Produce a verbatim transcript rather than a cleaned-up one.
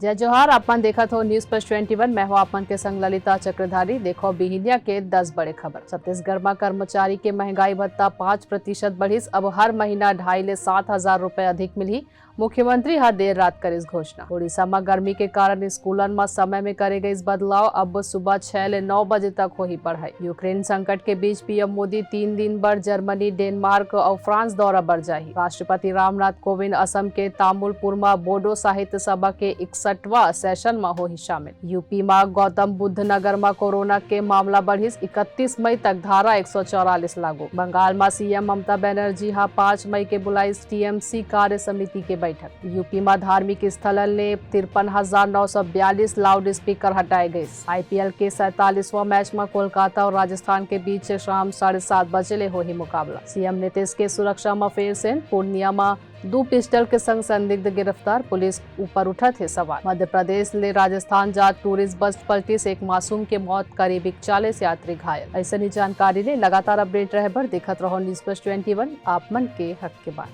जय जोहार, आप मन देखत हो News Plus twenty one। मैं हो आप मन के संग ललिता चक्रधारी। देखो बिहिनिया के दस बड़े खबर। छत्तीसगढ़ म कर्मचारी के महंगाई भत्ता पाँच प्रतिशत बढ़िस, अब हर महीना ढाई ले सात हजार रुपए अधिक मिलही। मुख्यमंत्री ह देर रात करिस घोषणा। उड़ीसा म गर्मी के कारण स्कूलन म समय में करे गइस बदलाव, अब सुबह छह ले नौ बजे तक होही पढ़ाई। यूक्रेन संकट के बीच पीएम मोदी तीन दिन बर जर्मनी, डेनमार्क अउ फ्रांस दौरा बर जाही। राष्ट्रपति रामनाथ कोविंद असम के तामुलपुर म बोडो साहित्य सभा के इकसठवां सेशन म होही शामिल। यूपी म गौतम बुद्ध नगर म कोरोना के मामला बढ़िस, इकतीस मई तक धारा एक सौ चौवालीस लागू। बंगाल म सीएम ममता बनर्जी ह पाँच मई के बुलाइस टीएमसी कार्य समिति के बैठक। यूपी म धार्मिक स्थलन ले तिरपन हजार नौ सौ बयालीस लाउड स्पीकर हटाए गइस। आईपीएल के सैंतालीसवां मैच म कोलकाता अउ राजस्थान के बीच शाम साढ़े सात बजे ले होही मुकाबला। सीएम नीतीश के सुरक्षा म फेर सेन, पूर्णिया म दू पिस्टल के संग संदिग्ध गिरफ्तार, पुलिस ऊपर उठत हे सवाल। मध्य प्रदेश ले राजस्थान जात टूरिस्ट बस पलटिस, एक मासूम के मौत, करीब इकतालीस यात्री घायल। अइसने जानकारी ले लगातार अपडेट रहे बर देखत रहो News Plus twenty one, आप मन के हक के बात।